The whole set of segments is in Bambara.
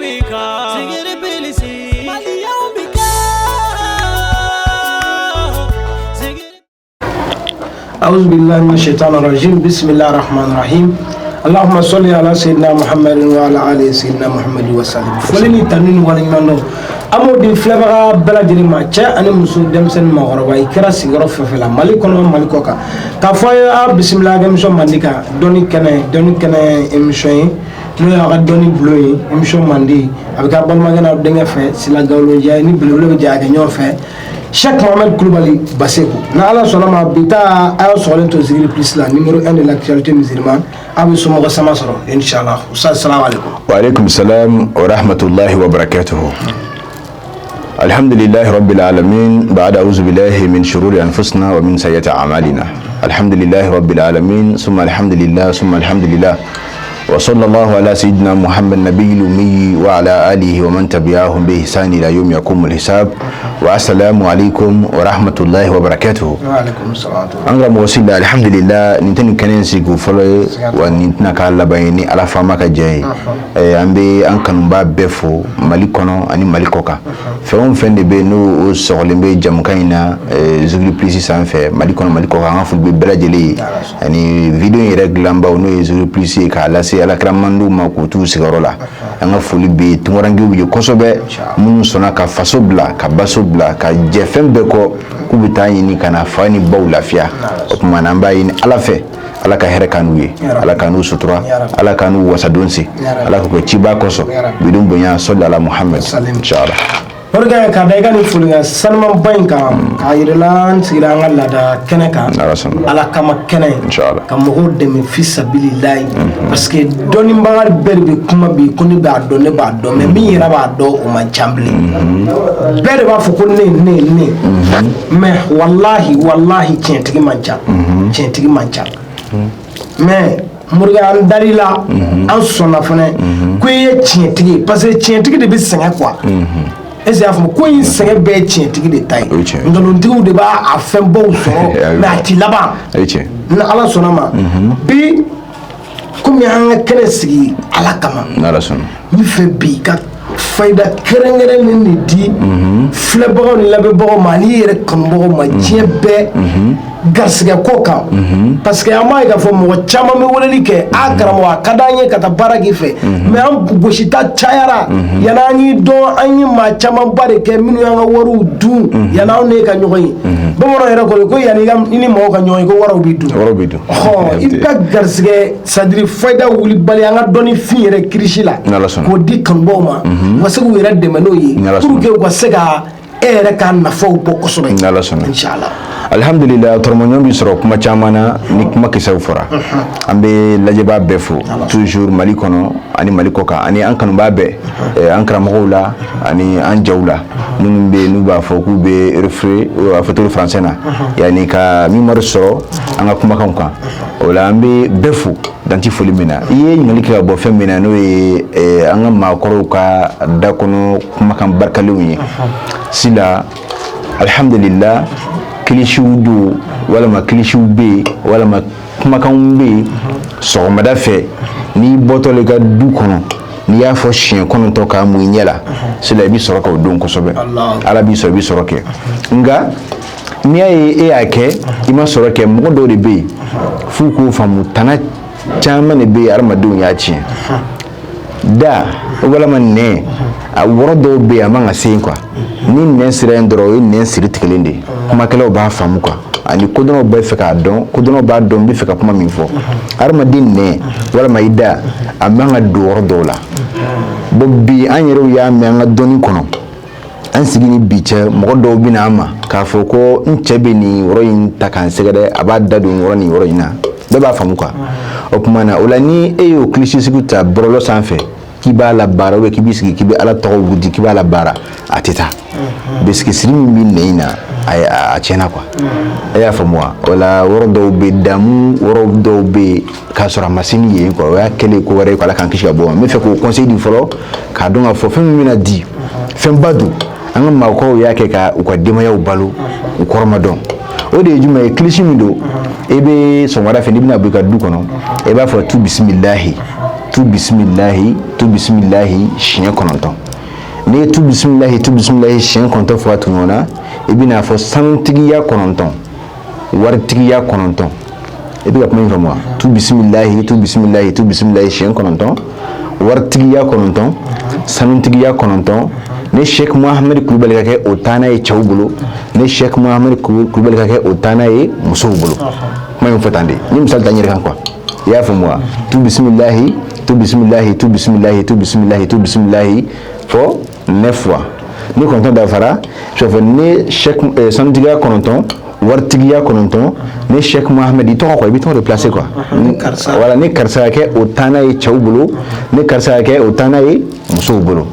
bɛ kan Zikiri Plus Maliyɛnw bɛ kan Zikiri. أعوذ بالله من الشيطان الرجيم، بسم الله الرحمن الرحيم، اللهم صل على سيدنا محمد وعلى آل سيدنا محمد وسلم. Foli ni tanu ni waleɲuman dɔn, an b'o di filɛbaga bɛɛ lajɛlen ma, cɛ ani muso, denmisɛnnin, maakɔrɔba, i kɛra sigiyɔrɔ fɛn fɛn la, Mali kɔnɔ, Mali kɔ kan, k'a fɔ a ye a bisimila émission mandi kan, dɔnni kɛnɛ, dɔnni kɛnɛ émission ye, n'o y'a ka dɔnni bulon ye. Émission mandi, a bɛ kɛ a balimakɛ n'aw denkɛ fɛ, Sila Gawlo Diya ni belebele bɛ jɛ a kɛ ɲɔgɔn fɛ, Cheikh Mohamed Koulibaly Baseko. N'a Ala sɔnna ma, bi ta, a y'aw sɔgɔlen to Zikiri Plus la, numéro 1 de l'actualité musulmane. A bɛ somɔgɔ sama sɔrɔ inchallah. Ustaz, salam alaikum. وعليكم السلام ورحمة الله وبركاته. الحمد لله رب العالمين، بعد أعوذ بالله من شرور أنفسنا ومن سيئات أعمالنا. الحمد لله رب العالمين، ثم الحمد لله، ثم الحمد لله، وصلى الله على سيدنا محمد النبي الأمي وعلى آله ومن تبعهم بإحسان إلى يوم يقوم الحساب. والسلام عليكم ورحمة الله وبركاته. Wa alaikum salam. An ka mɔgɔ sila, alhamdulillah, nin tɛ nin kɛnɛ in sigi fɔlɔ ye, wa nin tɛna k'a laban ye, ni Ala faama ka jɛ ye. An bɛ an kanuba bɛɛ fo, Mali kɔnɔ ani Mali kɔ kan. Fɛn o fɛn de bɛ yen, n'o o sɔgɔlen bɛ jamukan in na Zikiri Plus sanfɛ, Mali kɔnɔ, Mali kɔ kan, an ka foli bɛ bɛɛ lajɛlen ye, ani vidéo in yɛrɛ dilanbaw, n'o ye Zikiri Plus ye, k'a lase Alakira mandiw ma k'u t'u sigiyɔrɔ la. An ka foli bɛ tunkarankew ye kosɛbɛ, minnu sɔnna ka faso bila, ka baso bila, ka jɛ fɛn bɛɛ kɔ, k'u bɛ taa ɲini ka na fa ni baw lafiya. O tuma na, an b'a ɲini Ala fɛ, Ala ka hɛrɛ k'an n'u ye, Ala k'an n'u sutura, Ala k'an n'u wasadon se, Ala k'u kɛ ciba kosɔn bidon bonya sɔli ala Muhammed, inshallah. Morikɛ, ka da i ka nin folikan sanumanba in kan, k'a yir'i la an sigira an ka laada kɛnɛ kan. Ala sɔnna. Ala kama kɛnɛ. Inshallah. Ka mɔgɔw dɛmɛ fi sabililayi, parce que dɔnnibaga bɛɛ de bɛ kuma bi ko ne b'a dɔn, ne b'a dɔn, mais min yɛrɛ b'a dɔn, o man ca bilen. Bɛɛ de b'a fɔ ko ne, ne, ne, mais walahi, walahi, tiɲɛtigi man ca, tiɲɛtigi man ca. Mais Morikɛ, an dar'i la, an sɔnna fɛnɛ ko i ye tiɲɛtigi ye, parce que tiɲɛtigi de bɛ sɛgɛn quoi. Est ce que y'a faamu ko in sɛgɛn bɛɛ ye tiɲɛtigi de ta ye? O ye tiɲɛ ye. Nkalontigiw de b'a a fɛnbaw sɔrɔ, mais a ti laban. O ye tiɲɛ. Ni Ala sɔnna ma, bi, komi an ka kɛnɛ sigi Ala kama, n'Ala sɔnna, n bɛ fɛ bi ka fayida kɛrɛnkɛrɛnnen de di filɛbagaw ni lamɛnbagaw ma, ani i yɛrɛ kanubagaw ma, diɲɛ bɛɛ garisigɛ ko kan, parce que an b'a ye k'a fɔ mɔgɔ caman bɛ weleli kɛ: a karamɔgɔ, a ka d'an ye ka taa baara k'i fɛ, mais an gosita cayara. Yanni an y'i dɔn, an ye maa camanba de kɛ minnu y'an ka wariw dun yanni anw n'e ka ɲɔgɔn ye. Bamananw yɛrɛ ko yanni i ni mɔgɔw ka ɲɔgɔn ye, ko wariw b'i dun. Wariw b'i dun. Ɔhɔn, i bɛ ka garisigɛ, c'est à dire fayida wulibali an ka dɔnni fin yɛrɛ kirisi la, N'Ala sɔnna. k'o di kanubagaw ma, u ka se k'u yɛrɛ dɛmɛ n'o ye, N'Ala pour sɔnna. que u ka se ka e yɛrɛ ka nafaw bɔ kosɛbɛ. N'Ala sɔnna. Inshallah. Alhamdulillah, tɔrɔmɔɲɔgɔn bi sɔrɔ kuma caman na ni kuma kisɛw fɔra. An bɛ lajɛbaa bɛɛ fo toujours, Mali kɔnɔ ani Mali kɔ kan, ani an kanubaa bɛɛ, an karamɔgɔw la ani an jaw la, minnu bɛ yen n'u b'a fɔ k'u bɛ référé a fɔ cogo français na, yanni ka mémoire sɔrɔ an ka kumakanw kan. O la, an bɛ bɛɛ fo danti foli min na. I ye ɲininkali kɛ ka bɔ fɛn min na, n'o ye an ka maakɔrɔw ka da kɔnɔ kumakan barikalenw ye. Sila, alhamdulillah, kilisiw don walama kilisiw bɛ yen, walama kumakanw bɛ yen. Sɔgɔmada fɛ, n'i bɔtɔ i ka du kɔnɔ, n'i y'a fɔ siɲɛ 9 k'a mun i ɲɛ la, sila, i bɛ sɔrɔ k'o don kosɛbɛ. Ala b'i sɔrɔ, i bɛ sɔrɔ kɛ. Nka n'i y'a ye e y'a kɛ, i ma sɔrɔ kɛ. Mɔgɔ dɔw de bɛ yen, f'u k'o faamu, tana caman de bɛ yen, hadamadenw y'a tiɲɛ da walama nɛn. A wɔrɔ dɔw bɛ yen, a man ka se yen quoi. Ni nɛn sera yen dɔrɔn, o ye nɛn siri tigɛlen de ye. Kumakɛlaw b'a faamu quoi, ani kodɔnnaw bɛ fɛ k'a dɔn, kodɔnnaw b'a dɔn n bɛ fɛ ka kuma min fɔ. Hadamaden nɛn walama i da, a man ka don yɔrɔ dɔw la. Bon, bi an yɛrɛw y'a mɛn an ka dɔnni kɔnɔ, an sigi ni bi cɛ, mɔgɔ dɔw bɛ na an ma k'a fɔ ko n cɛ bɛ nin yɔrɔ in ta k'an sɛgɛrɛ, a b'a da don yɔrɔ nin yɔrɔ in na. Bɛɛ b'a faamu quoi. O tuma na, o la, ni e y'o kilisi sugu ta bɔlɔlɔ sanfɛ k'i b'a la baara, k'i b'i sigi k'i bɛ Ala tɔgɔ wudi k'i b'a la baara, a tɛ taa, parce que siri min bɛ nɛn in na, a tiɲɛna quoi. E y'a faamu wa? O la, yɔrɔ dɔw bɛ damu, yɔrɔ dɔw bɛ yen k'a sɔrɔ a ma se ni yen quoi. O y'a kɛlen ko wɛrɛ ye quoi. Ala k'an kisi ka bɔ. N bɛ fɛ k'o conseil di fɔlɔ, k'a dɔn k'a fɔ fɛn min bɛna di, fɛnba don. An ka maakɔrɔw y'a kɛ ka u ka denbayaw balo, u kɔrɔ ma dɔn. O de ye jumɛn ye? Kilisi min don, e bɛ sɔgɔmada fɛ, n'i bɛna bɔ i ka du kɔnɔ, e b'a fɔ tu bisimilahi. Tu bisimilahi, tu bisimilahi siɲɛ 9. N'i ye tu bisimilahi, tu bisimilahi siɲɛ 9 fɔ ka tugu ɲɔgɔn na, i bɛna fɔ sanutigiya 9, waritigiya 9. I bɛ ka kuma in faamu wa? Tu bisimilahi, tu bisimilahi, tu bisimilahi siɲɛ 9, waritigiya 9, sanutigiya 9. Ne Sheikh Muhammed Kulubali ka kɛ o taana ye cɛw bolo, ne Sheikh Muhammed Kulubali ka kɛ o taana ye musow bolo. Kuma in fɔ tan de, ni misali ta n yɛrɛ kan quoi. I y'a faamu wa? Tu bisimilahi, tu bisimilahi, tu bisimilahi, tu bisimilahi, tu bisimilahi fɔ neuf fois. Ni 9 dafara, i bɛ fɔ ne Sheikh sanutigiya 9, waritigiya 9, ne Sheikh Muhammed, i tɔgɔ quoi, i bɛ tɔgɔ de placer quoi. Voilà, ne karisa ka kɛ o taana ye cɛw bolo, ne karisa ka kɛ o taana ye musow bolo.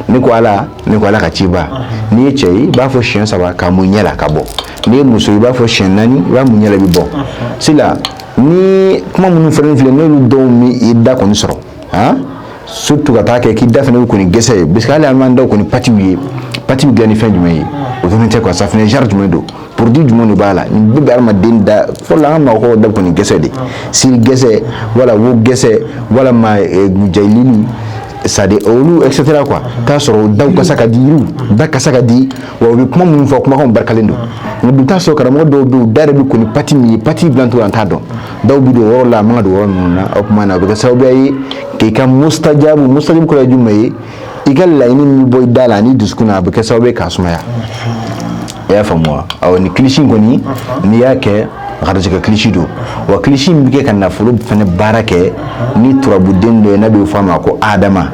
Ne ko Ala, ne ko Ala ka ciba. N'i ye cɛ ye, i b'a fɔ siɲɛ 3 k'a mun ɲɛ la ka bɔ. N'i ye muso ye, i b'a fɔ siɲɛ 4, i b'a mun ɲɛ la, i bɛ bɔ. Sisan ni kuma minnu fɛnɛ filɛ, n'olu dɔw mi i da kɔni sɔrɔ, han, surtout ka taa kɛ k'i da fɛnɛ bɛ kɔni gɛsɛ ye, parce que hali an b'an daw kɔni patiw ye. Pati bɛ dilan ni fɛn jumɛn ye, o fɛnɛ tɛ quoi. Safunɛ genre jumɛn don, produit jumɛn de b'a la? Nin bɛɛ bɛ hadamaden da. Fɔlɔ la, an ka maakɔrɔw da bɛ kɔni gɛsɛ de, siri gɛsɛ, wala wo gɛsɛ, walama jayilili sadi olu, et cetera quoi. K'a sɔrɔ daw kasa ka di, yiriw da kasa ka di wa. U bɛ kuma minnu fɔ, kumakanw barikalen don. Nka bi, t'a sɔrɔ karamɔgɔ dɔw bɛ yen, u da yɛrɛ bɛ ko ni pati min ye, pati dilancogo an t'a dɔn. Dɔw bɛ don o yɔrɔ la, a man ka don yɔrɔ ninnu na. O tuma na, o bɛ kɛ sababu ye k'i ka mustajabu. Mustajabu kɔrɔ ye jumɛn ye? I ka laɲini min bɔ i da la ani dusukun na, a bɛ kɛ sababu ye k'a sumaya. I y'a faamu wa? Awɔ, nin kilisi in kɔni, n'i y'a kɛ, garijɛgɛ kilisi don wa. Kilisi in bɛ kɛ ka nafolo fɛnɛ baara kɛ ni turabuden dɔ ye, n'a bɛ fɔ a ma ko Adama.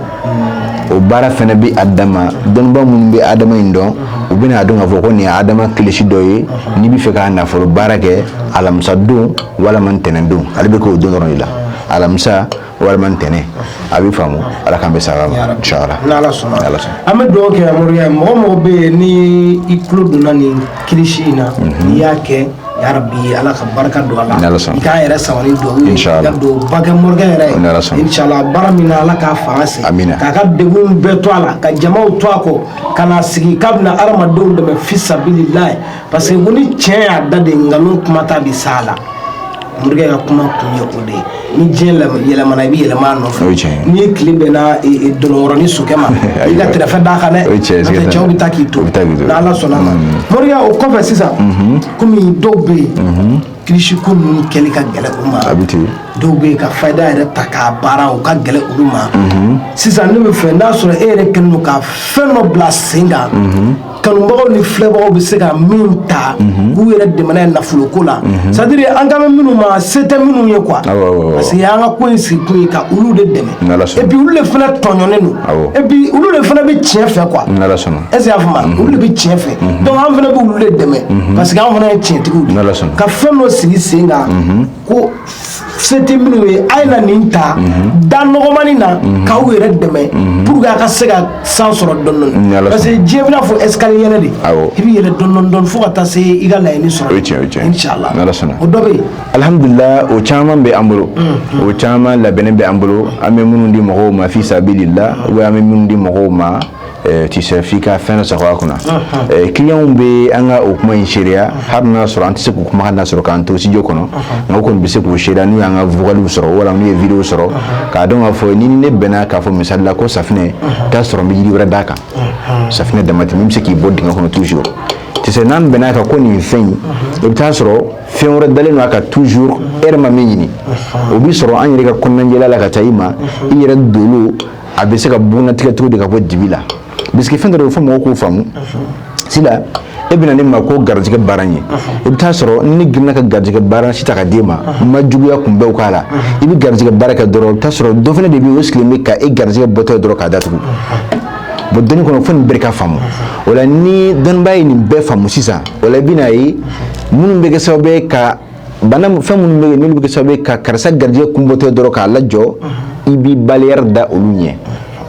O baara fɛnɛ bɛ a dama. Dɔnnibaa minnu bɛ Adama in dɔn, u bɛna a dɔn k'a fɔ ko nin ye Adama kilisi dɔ ye. N'i bɛ fɛ k'a nafolo baara kɛ, alamisa don walima ntɛnɛn don, ale bɛ kɛ o don dɔrɔn de la, alamisa walima ntɛnɛn. A bɛ faamu. Ala k'an bɛ sababa ma, inshallah. N'Ala sɔnna. N'Ala sɔnna. An bɛ dugawu kɛ Moriya. Mɔgɔ mɔgɔ bɛ yen ni i tulo donna nin kilisi in na, n'i y'a kɛ, yarabi, Ala ka barika don a la. N'Ala sɔnna. I k'an yɛrɛ sama ni dugawu ye. Inshallah. I ka dugawu ba kɛ morikɛ yɛrɛ ye. N'Ala sɔnna. Inshallah, baara min na, Ala k'a fanga se. Amina. K'a ka degun bɛɛ to a la, ka jamaw to a kɔ, ka na sigi k'a bɛna hadamadenw dɛmɛ fi sabililahi, parce que ko ni tiɲɛ y'a da de, nkalon kuma ta bɛ s'a la. Morikɛ ka kuma kun ye o de ye. Ni diɲɛ yɛlɛmana, i bɛ yɛlɛma a nɔfɛ. O ye tiɲɛ ye. N'i ye tile bɛnna dɔlɔkɔrɔni sokɛ ma, i ka tɛrɛfɛ d'a kan dɛ. O ye tiɲɛ ye. N'o tɛ, cɛw bɛ taa k'i to. O bɛ taa k'i to. N'Ala sɔnna a ma, morikɛ, o kɔfɛ sisan, komi dɔw bɛ yen, kilisi ko ninnu kɛli ka gɛlɛn u ma. A bɛ ten. Dɔw bɛ yen, ka fayida yɛrɛ ta k'a baara, o ka gɛlɛn olu ma. Sisan ne bɛ fɛ n'a sɔrɔ e yɛrɛ kɛlen don ka fɛn dɔ bila sen kan, kanubagaw ni filɛbagaw bɛ se ka min ta k'u yɛrɛ dɛmɛ n'a ye nafoloko la, c'est à dire an kan bɛ minnu ma, se tɛ minnu ye quoi. Awɔ, awɔ, awɔ. Parce que an ka ko in sigi kun ye ka olu de dɛmɛ. N'Ala sɔnna. Et puis olu de fana tɔɲɔnen don. Et puis olu de fana bɛ tiɲɛ fɛ quoi. N'Ala sɔnna. Est ce que y'a faamu? Olu de bɛ tiɲɛ fɛ, donc an fana bɛ olu de dɛmɛ, parce que an fana ye tiɲɛtigiw de N'Ala ye. sɔnna. Ka fɛn dɔ sigi sen kan ko se tɛ minnu ye, a ye na nin ta da nɔgɔmani na k'aw yɛrɛ dɛmɛ pour que a ka se ka san sɔrɔ dɔɔni dɔɔni. N'Ala Parce que diɲɛ bɛna fɔ escalier yɛlɛ de. I bɛ yɛlɛ dɔɔni dɔɔni dɔɔni fo ka taa se i ka laɲini sɔrɔ. O ye tiɲɛ, o ye tiɲɛ. Inshallah. N'Ala sɔnna. O dɔ bɛ yen. Alhamdulillah, o caman bɛ an bolo, o caman labɛnnen bɛ an bolo. An bɛ minnu di mɔgɔw ma fi sabilillah, ou bien an bɛ minnu di mɔgɔw ma, tu sais, f'i ka fɛn dɔ sɔrɔ a kunna. Clients bɛ an ka o kuma in seereya, hali n'a sɔrɔ an tɛ se k'u kumakan lasɔrɔ k'an to studio kɔnɔ, nka u kɔni bɛ se k'o seereya n'u y'an ka vocaliw sɔrɔ wala n'u ye vidéo sɔrɔ, k'a dɔn k'a fɔ ni ne bɛnna k'a fɔ misali la ko safinɛ, t'a sɔrɔ n bɛ yiri wɛrɛ d'a kan, safinɛ dama tɛ min bɛ se k'i bɔ dingɛ kɔnɔ toujours. Tu sais, n'an bɛn'a kan ko nin fɛn in, i bɛ taa sɔrɔ fɛn wɛrɛ dalen don a kan toujours, e yɛrɛ ma min ɲini, o bi sɔrɔ an yɛrɛ ka kɔnɔnajɛla la ka taa i ma. I yɛrɛ dolo, a bɛ se ka bugunnatigɛ cogo di ka bɔ dibi la? Parce que fɛn dɔ de bɛ fɔ, mɔgɔw k'o faamu. Sila, e bɛna ne ma ko garijɛgɛ baara in ye, i bɛ taa sɔrɔ ni ne girinna ka garijɛgɛ baara si ta ka d'e ma, n ma juguya kunbɛnw k'a la, i bɛ garijɛgɛ baara kɛ dɔrɔn, i bɛ taa sɔrɔ dɔ fana de bɛ yen, o sigilen bɛ ka e garijɛgɛ bɔtɔ ye dɔrɔn k'a datugu. Bon, dɔnni kɔnɔ, fo nin bɛɛ de ka faamu. O la, ni dɔnnibaa ye nin bɛɛ faamu sisan, o la i bɛna ye minnu bɛ kɛ sababu ye ka bana, fɛn minnu bɛ yen n'olu bɛ kɛ sababu ye ka karisa garijɛgɛ kunbɔtɔ dɔrɔn k'a lajɔ, i b'i barrière da olu ɲɛ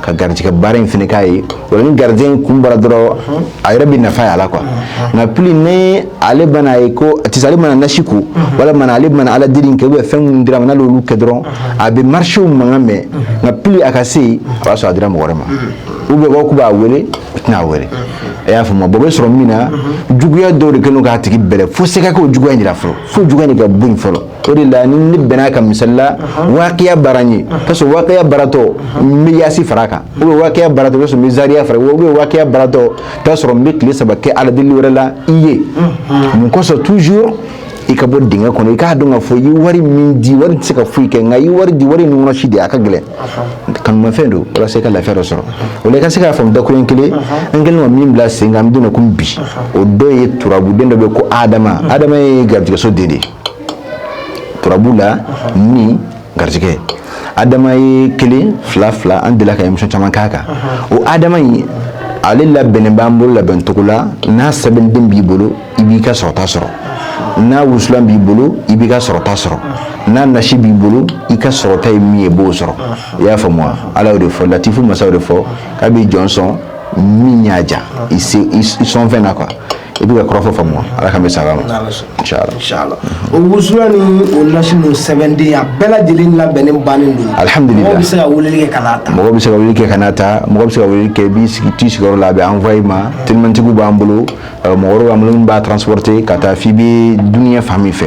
ka garijɛgɛ baara in fana k'a ye. O la, ni garijɛgɛ in kun bɔra dɔrɔn, a yɛrɛ bɛ nafa y'a la quoi. Nka plus ni ale bɛna ye ko a tɛ se, ale mana nasi ko walima ale bɛna ala deli in kɛ, ou bien fɛn minnu dira ma, n'ale y'olu kɛ dɔrɔn, a bɛ marché mankan mɛn. Nka plus a ka se yen, a b'a sɔrɔ a dira mɔgɔ wɛrɛ ma. Ou bien k'u b'a wele, u tɛna a wele. E y'a faamu? Bon, o bɛ sɔrɔ min na, juguya dɔw de kɛlen don k'a tigi bɛlɛ fo se ka kɛ o juguya in de la fɔlɔ, fo juguya in de ka bɔ yen fɔlɔ. O de la, ni ne bɛn'a ka misali la, waqiya baara n ye, parce que waqiya baratɔ, n bɛ yasi fara a kan, ou bien waqiya baratɔ, i bɛ sɔrɔ n bɛ zariya fara, ou bien waqiya baratɔ, i bɛ sɔrɔ n bɛ tile 3 kɛ ala deli wɛrɛ la i ye. Mun kosɔn? Toujours i ka bɔ dingɛ kɔnɔ, i k'a dɔn k'a fɔ i ye wari min di, wari tɛ se ka foyi kɛ, nka i ye wari di, wari in kɔnɔ si de a ka gɛlɛn, kanumafɛn don, walasa i ka lafiya dɔ sɔrɔ. O la, i ka se k'a faamu dakuruɲɛ kelen, an kɛlen ka min bila sen kan, an bɛ don min na komi bi, o dɔ ye turabuden dɔ bɛ ko Adama. Adama ye garijɛgɛso den de ye turabu la ni garijɛgɛ. Adama ye kelen, fila, fila, an delila ka émission caman k'a kan. O Adama in, ale labɛnnen b'an bolo labɛn cogo la, n'a sɛbɛnden b'i bolo, i b'i ka sɔrɔta sɔrɔ. N'a wusulan b'i bolo, i b'i ka sɔrɔta sɔrɔ. N'a nasi b'i bolo, i ka sɔrɔta ye min ye, i b'o sɔrɔ. I y'a faamu wa? Ala y'o de fɔ, Latifu masa y'o de fɔ k'a b'i jɔn sɔn min y'a ja i se i sɔn fɛn na quoi. I bɛ ka kɔrɔfɔ faamu wa? Ala k'an bɛ sababa ma. Inshallah. Inshallah. O wusulan ni o nasi n'o sɛbɛnden, a bɛɛ lajɛlen labɛnnen bannen don? Alhamdulillah. Mɔgɔw bɛ se ka weleli kɛ ka n'a ta? Mɔgɔ bɛ se ka weleli kɛ ka n'a ta, mɔgɔ bɛ se ka weleli kɛ, i b'i sigi t'i sigiyɔrɔ la, a bɛ envoyer ma. Telimantigiw b'an bolo, mɔgɔ wɛrɛw b'an bolo minnu b'a transporter ka taa f'i bɛ duniya fan min fɛ.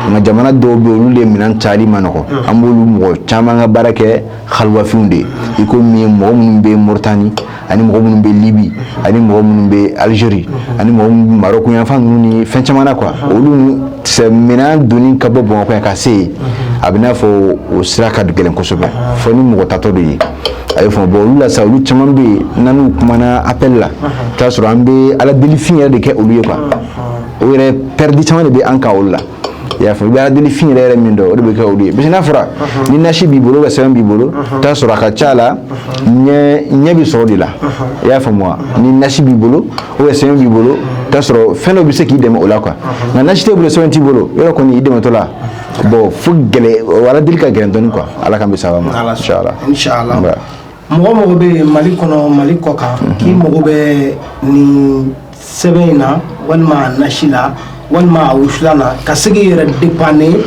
Nka jamana dɔw bɛ yen, olu de minɛn cayali ma nɔgɔn. An b'olu mɔgɔ caman ka baara kɛ haliwafinw de ye, i ko min ye mɔgɔ minnu bɛ Moritani, ani mɔgɔ minnu bɛ Libi, ani mɔgɔ minnu bɛ Algérie, ani mɔgɔ minnu bɛ Maroc yanfan ninnu ni fɛn caman na quoi. Olu sɛ minɛn donni ka bɔ Bamakɔ yan ka se yen, a bɛ n'a fɔ o sira ka gɛlɛn kosɛbɛ, fo ni mɔgɔ tatɔ de ye a ye fɔ. Bon, olu la sa, olu caman bɛ yen, n'an n'u kumana appel la, i t'a sɔrɔ an bɛ ala delifin yɛrɛ de kɛ olu ye quoi. O yɛrɛ perdu caman de bɛ an kan olu la. I y'a faamu? I bɛ ala delifin yɛrɛ yɛrɛ min dɔn, o de bɛ kɛ olu ye, parce que n'a fɔra ni nasi b'i bolo, sɛbɛn b'i bolo, i t'a sɔrɔ a ka ca la, ɲɛ ɲɛ bɛ sɔrɔ o de la. I y'a faamu wa? Ni nasi b'i bolo, sɛbɛn b'i bolo, i t'a sɔrɔ fɛn dɔ bɛ se k'i dɛmɛ o la quoi. Nka nasi t'e bolo, sɛbɛn t'i bolo, yɔrɔ kɔni i dɛmɛtɔ la, bon, fo gɛlɛ, o ala deli ka gɛlɛn dɔɔni quoi. Ala k'an bɛ sababa ma, inshallah. Inshallah. Mɔgɔ mɔgɔ bɛ Mali kɔnɔ, Mali kɔ kan, k'i mago bɛ nin sɛbɛn in na, walima a nasi la, walima a wusulan na, ka se k'i yɛrɛ dépanner,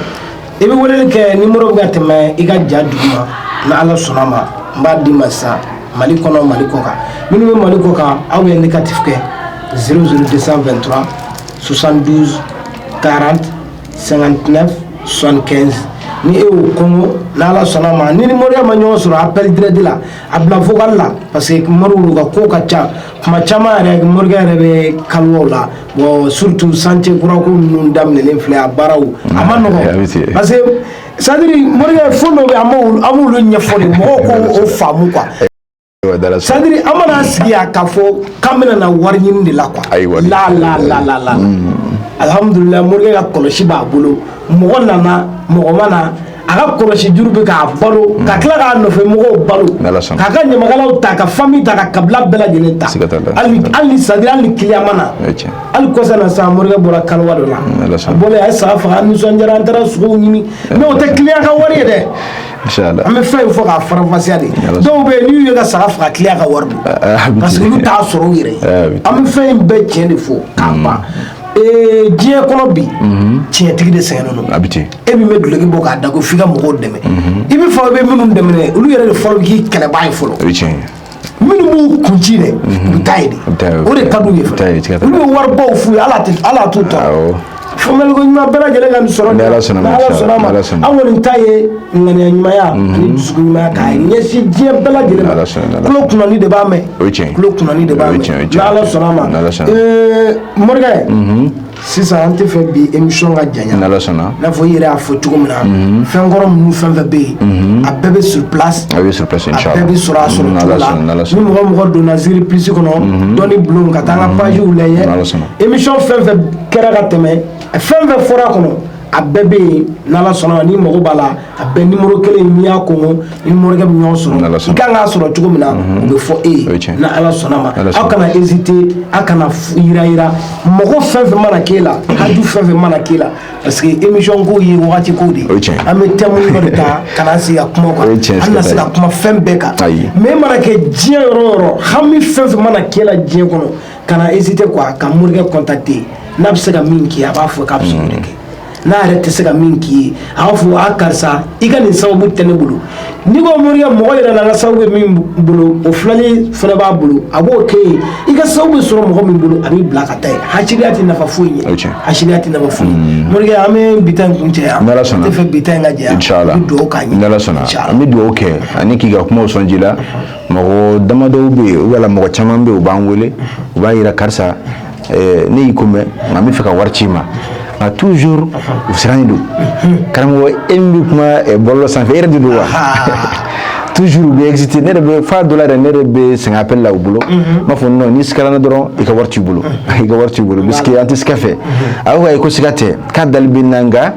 i bɛ weleli kɛ numéro bɛ ka tɛmɛ i ka ja duguma. Ni Ala sɔnna ma, n b'a d'i ma sisan. Mali kɔnɔ, Mali kɔ kan, minnu bɛ Mali kɔ kan, aw bɛ indicatif kɛ 00223 72 40 59 75. Ni e y'o kɔngɔ, n'Ala sɔnna ma, ni moriya ma ɲɔgɔn sɔrɔ appel direct la, a bila vocal la, parce que moriw ka ko ka ca. Kuma caman yɛrɛ, morikɛ yɛrɛ bɛ kaliwaw la. Bon, surtout chantier kura ko ninnu daminɛlen filɛ, a baaraw a ma nɔgɔn, parce que c'est à dire morikɛ, fɛn dɔ bɛ yen, an b'olu ɲɛfɔ de, mɔgɔw k'o faamu quoi. C'est à dire an mana sigi yan k'a fɔ k'an bɛna na wari ɲini de la quoi, la la la la la, alhamdulilah, morikɛ ka kɔlɔsi b'a bolo. Mɔgɔ nana, mɔgɔ ma na, a ka kɔlɔsi juru bɛ k'a balo, ka tila k'a nɔfɛ mɔgɔw balo, k'a ka ɲamakalaw ta, ka famille ta, ka kabila bɛɛ lajɛlen ta. Hali hali, c'est à dire hali ni client ma na, hali kɔsa na sisan, morikɛ bɔra kaliwa dɔ la, a bɔlen, a ye saga faga, an nisɔndiyara, an taara sogow ɲini, mais o tɛ client ka wari ye dɛ. An bɛ fɛn in fɔ k'a faranfasiya de. Dɔw bɛ yen, n'u ye ka saga faga, client ka wari don, parce que olu t'a sɔrɔ u yɛrɛ ye. An bɛ fɛn in bɛɛ tiɲɛ de fɔ k'a ban. Diɲɛ kɔnɔ bi, tiɲɛtigi de sɛgɛnnen don. A bɛ ten. E min bɛ duloki bɔ k'a da ko f'i ka mɔgɔw dɛmɛ, i bɛ fɔ i bɛ minnu dɛmɛ, olu yɛrɛ de fɔlɔ bɛ k'i kɛlɛbaa ye fɔlɔ. O ye tiɲɛ ye. Minnu b'u kun ci dɛ, u bɛ taa yen de, o de ka d'u ye fana. Olu bɛ waribaw f'u ye, ala t'u tɔɔrɔ. Faamuyali ko ɲuman bɛɛ lajɛlen ka nin sɔrɔ. Ni Ala sɔnna ma. Ni Ala sɔnna ma. An kɔni ta ye ŋaniya ɲumanya ani dusukun ɲumanya k'a ɲɛsin diɲɛ bɛɛ lajɛlen ma. Tulo kunnani de b'a mɛn, tulo kunnani de b'a mɛn, ni Ala sɔnna ma. Morikɛ, sisan an tɛ fɛ bi émission ka janya. Ni Ala sɔnna. I n'a fɔ i yɛrɛ y'a fɔ cogo min na, fɛn kɔrɔ ninnu fɛn fɛn bɛ yen, a bɛɛ bɛ sur place. A bɛ sur place, inchallah. A bɛɛ bɛ sɔrɔ a sɔrɔ cogo la. Ni mɔgɔ mɔgɔ donna Ziri Plus kɔnɔ, dɔnni bulon, ka taa an ka page lajɛ, émission fɛn fɛn kɛra ka tɛmɛ, fɛn fɛn fɔra a kɔnɔ, a bɛɛ bɛ yen. N'Ala sɔnna ma, n'i mago b'a la, a bɛɛ numéro kelen, n'i y'a kɔngɔ, ni morikɛ bɛ ɲɔgɔn sɔrɔ, i kan k'a sɔrɔ cogo min na, o bɛ fɔ e ye. N'Ala sɔnna ma, aw kana hésiter, aw kana yira yira. Mɔgɔ fɛn fɛn mana k'e la, haju fɛn fɛn mana k'e la, parce que émission ko ye wagati ko de ye. An bɛ thème dɔ de ta ka na sigi ka kuma kan, an na se ka kuma fɛn bɛɛ kan. Mais e mana kɛ diɲɛ yɔrɔ o yɔrɔ, hami fɛn fɛn mana k'e la diɲɛ kɔnɔ, kana hésiter quoi, ka morikɛ contacter. N'a bɛ se ka min kɛ, a b'a fɔ k'a bɛ se k'o de kɛ. N'a yɛrɛ tɛ se ka min k'i ye, a b'a fɔ: a karisa, i ka nin sababu tɛ ne bolo. N'i ko morikɛ, mɔgɔ yɛrɛ la, n ka sababu bɛ min bolo, o filani fana b'a bolo, a b'o kɛ yen. I ka sababu bɛ sɔrɔ mɔgɔ min bolo, a b'i bila ka taa yen. Hasiriya tɛ nafa foyi O ɲɛ. tiɲɛ. Hasiriya tɛ nafa foyi ɲɛ. Morikɛ, an bɛ bi ta in kuncɛ yan. N'Ala sɔnna. N tɛ fɛ bi ta in ka jɛya. Inshallah. N bɛ dugawu k'an ye. N'Ala sɔnna. Inshallah. An bɛ dugawu kɛ ani k'i ka kumaw sɔn ji la. Mɔgɔ damadɔw bɛ yen, wala mɔgɔ caman bɛ yen, u b'an wele, u b'a yira karisa, ne y'i ko mɛn, nka n bɛ fɛ ka wari ci i ma, nka toujours u sirannen don. Karamɔgɔ, e min bɛ kuma bɔlɔlɔ sanfɛ, e yɛrɛ de don wa? Toujours u bɛ hésiter. Ne yɛrɛ bɛ fa dɔ la yɛrɛ, ne yɛrɛ bɛ sɛgɛn appel la u bolo. N b'a fɔ non, n'i sigara na dɔrɔn, i ka wari t'i bolo, i ka wari t'i bolo, parce que an tɛ siga fɛ. A ko ayi, ko siga tɛ, k'a dali bɛ n na, nka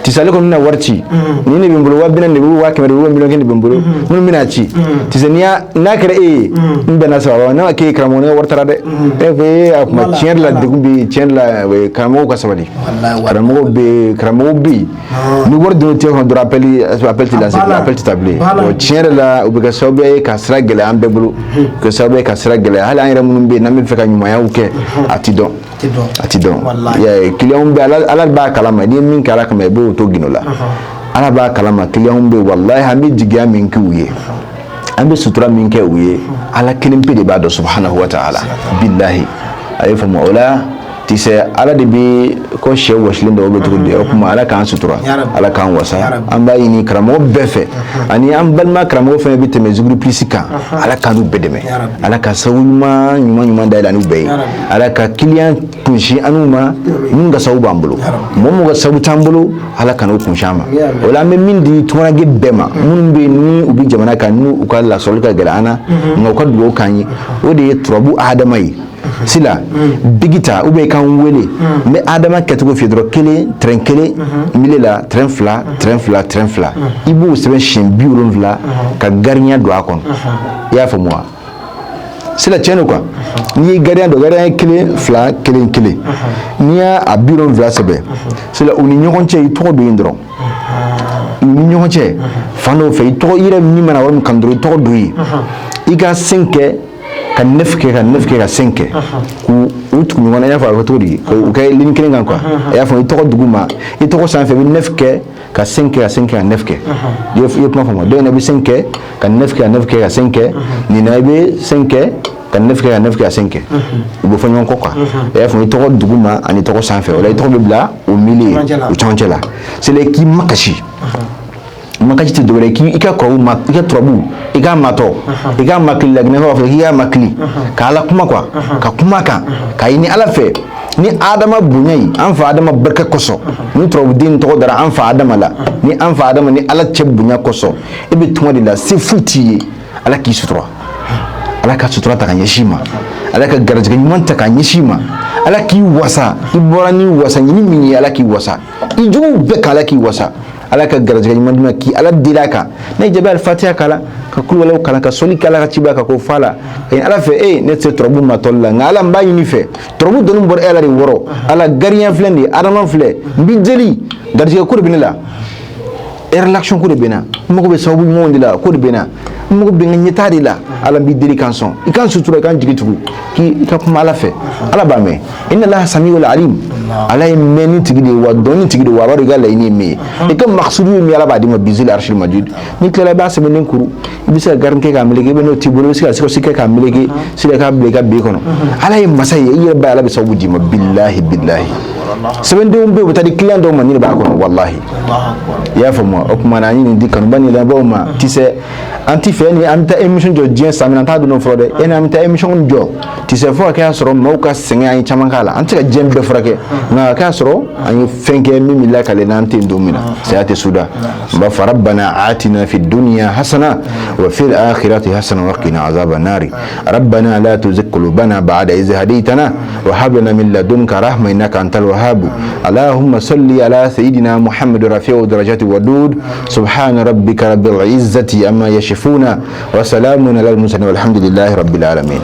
tisa ale kɔni bɛna wari ci ni ne bɛ n bolo, 40 000 de bɛ, 100 000 de bɛ, 1 000 000 de bɛ n bolo, minnu bɛna ci tisa n'i y'a n'a kɛra e ye, n bɛnna sababa ma, n'a ma k'e ye karamɔgɔ, ne ka wari taara dɛ. E fɛ e a kuma. Voilà, tiɲɛ yɛrɛ la, voilà. Degun bɛ yen, tiɲɛ yɛrɛ la, karamɔgɔw ka sabali. Wallahi, wallahi. Karamɔgɔw bɛ yen, karamɔgɔw bɛ yen, ni wari donna tɛgɛ kɔnɔ dɔrɔn, appel tɛ lancer, banna. appel tɛ ta bilen. Banna. Bon, tiɲɛ yɛrɛ la, o bɛ kɛ sababu ye ka sira gɛlɛya an bɛɛ bolo, kɛ sababu ye ka sira gɛlɛya hali an yɛrɛ minnu bɛ yen n'an bɛ fɛ ka ɲumanyaw kɛ, a ti dɔn. Ti dɔn. A ti dɔn. Wallahi. I y'a ye, client bɛ, Ala b'a kalama, n'i ye min kɛ Ala kama, i b'o to gindo la. Ala b'a kalama, client bɛ yen, walahi, an bɛ jigiya min k'u ye, an bɛ sutura min kɛ u ye, Ala kelen pe de b'a dɔn, subhanahu wa ta'ala, bilahi. A ye faamu o la, tisɛ Ala de bɛ ko sɛ wɔsilen dɔw bɛ cogo di. O kuma, Ala k'an sutura. Ya Rabbi. Ala k'an wasa. Ya Rabbi. An b'a ɲini karamɔgɔ bɛɛ fɛ ani an balima karamɔgɔ fɛn bɛ tɛmɛ Zikiri Plus kan, Ala k'an n'u bɛɛ dɛmɛ. Ya Rabbi. Ala ka sababu ɲuman ɲuman ɲuman dayɛlɛ an n'u bɛɛ ye. Ya Rabbi. Ala ka client kunsin an n'u ma minnu ka sababu b'an bolo. Ya Rabbi. Mɔgɔ mɔgɔ ka sababu t'an bolo, Ala ka n'o kunsin an ma. Ya Rabbi. O la, an bɛ min di tungaranke bɛɛ ma, minnu bɛ yen ni u bɛ jamana kan, n'u u ka lasɔrɔli ka gɛlɛn an na, nka u ka dugawu k'an ye, o de ye turabu adama ye sila bigi ta ou bien i k'an wele. N bɛ adama kɛcogo f'i ye dɔrɔn: kelen tɛrɛn kelen mile la, tɛrɛn fila, tɛrɛn fila, tɛrɛn fila, i b'o sɛbɛn siɲɛ 70 ka garidiɲɛ don a kɔnɔ. I y'a faamu wa? Sila, tiɲɛ don quoi. N'i ye gardien don, gardien ye kelen fila kelen kelen, n'i y'a a 70 sɛbɛn, sila, u ni ɲɔgɔn cɛ, i tɔgɔ don yen dɔrɔn. U ni ɲɔgɔn cɛ, fan dɔw fɛ, i tɔgɔ, i yɛrɛ min mana yɔrɔ min kan dɔrɔn, i tɔgɔ don yen. I ka cinq kɛ, ka neuf kɛ, ka neuf kɛ, ka cinq kɛ, k'u u tugu ɲɔgɔn na. I y'a fɔ a bɛ kɛ cogo di? K'u kɛ ligne kelen kan quoi. I y'a fɔ, i tɔgɔ dugu ma, i tɔgɔ sanfɛ, i bɛ neuf kɛ, ka cinq kɛ, ka cinq kɛ, ka neuf kɛ. I ye kuma faamu? Dɔw in na, i bɛ cinq kɛ, ka neuf kɛ, ka neuf kɛ, ka cinq kɛ. Nin na, i bɛ cinq kɛ, ka neuf kɛ, ka neuf kɛ, ka cinq kɛ. U bɛ fɔ ɲɔgɔn kɔ quoi. I y'a faamu? I tɔgɔ dugu ma ani tɔgɔ sanfɛ, o la i tɔgɔ bɛ bila o milieu. Camancɛ la. O camancɛ la. C'est k'i makasi, makasi tɛ dɔwɛrɛ ye k'i ka kɔrɔbu ma, i ka turabu, i k'a matɔ, i k'a makili. Laginɛ b'a fɔ k'i k'a makili ka Ala kuma quoi, ka kuma kan ka ɲini Ala fɛ ni Adama bonya ye, an fa Adama barika kosɔn, ni turabuden tɔgɔ dara an fa Adama la, ni an fa Adama ni Ala cɛ bonya kosɔn, e bɛ tunga de la, se foyi t'i ye. Ala k'i sutura, Ala ka sutura ta ka ɲɛsin i ma, Ala ka garijɛgɛ ɲuman ta ka ɲɛsin i ma, Ala k'i wasa. I bɔra ni wasa ɲini min ye, Ala k'i wasa i juguw bɛɛ kan, Ala k'i wasa, Ala ka garijɛgɛ ɲuman d'i ma. K'i Ala deli a kan n'a ye jaabi, Alifatiya kalan, ka kuluwalaw kalan, ka sɔli kɛ Ala ka ciba kan, k'o fa la ka ɲini Ala fɛ. E ne tɛ se turabu ma tɔli la, nka Ala, n b'a ɲini fɛ, turabu dɔnni bɔra e Ala de wɔrɔ. Ala, gardien filɛ nin ye, Adama filɛ, n b'i deli, garijɛgɛ ko de bɛ ne la, relation ko de bɛ n na, n mago bɛ sababu ɲumanw de la, ko de bɛ n na, n mago bɛ n ka ɲɛtaa de la. Ala, n b'i deli, k'an sɔn, i k'an sutura, i k'an jigi tugu, k'i ka kuma Ala fɛ, Ala b'a mɛn. Inna Allaha samiul alim. Ala ye mɛnni tigi de ye, wa dɔnni tigi de ye, wa a b'a dɔn i ka laɲini ye min ye, i ka maksudu ye min ye, Ala b'a d'i ma bizil arshil majid. N'i tilala, i b'a sɛbɛnnen kuru, i bɛ se ka garini kɛ k'a meleke, i bɛ n'o t'i bolo, i bɛ se ka sikosi kɛ k'a meleke, sida k'a bila i ka bi kɔnɔ. Ala ye masa ye, i yɛrɛ b'a ye, Ala bɛ sababu d'i ma, bilahi bilahi. Sɛbɛndenw bɛ yen, u bɛ taa di client dɔw ma, nin de b'a kɔnɔ, walahi. I y'a faamu wa? O tuma na, an ye nin di kanuba ni lamɛnbaaw ma. Tisɛ, an ti fɛ ni an bɛ taa émission jɔ diɲɛ san min na, an t'a dɔn fɔlɔ dɛ. E ni an bɛ taa émission jɔ tisɛ, fo ka kɛ y'a sɔrɔ maaw ka sɛgɛn, an ye caman k'a la. An tɛ se ka diɲɛ bɛɛ furakɛ, nka a k'a sɔrɔ an ye fɛn kɛ min bɛ lakale n'an tɛ yen don min na, saya tɛ suda. N b'a fɔ: rabbana atina fi dunya hasana wa fil akhirati hasana wa qina azaba nari. Rabbana la tuzigh qulubana ba'da idh hadaytana wa hab lana min ladunka rahma innaka antal wahhab. Allahumma salli ala sayyidina Muhammad rafi'u darajati wadud. Subhana rabbika rabbil izzati amma yasifuna wa salamun alal mursalin walhamdulillahi rabbil alamin.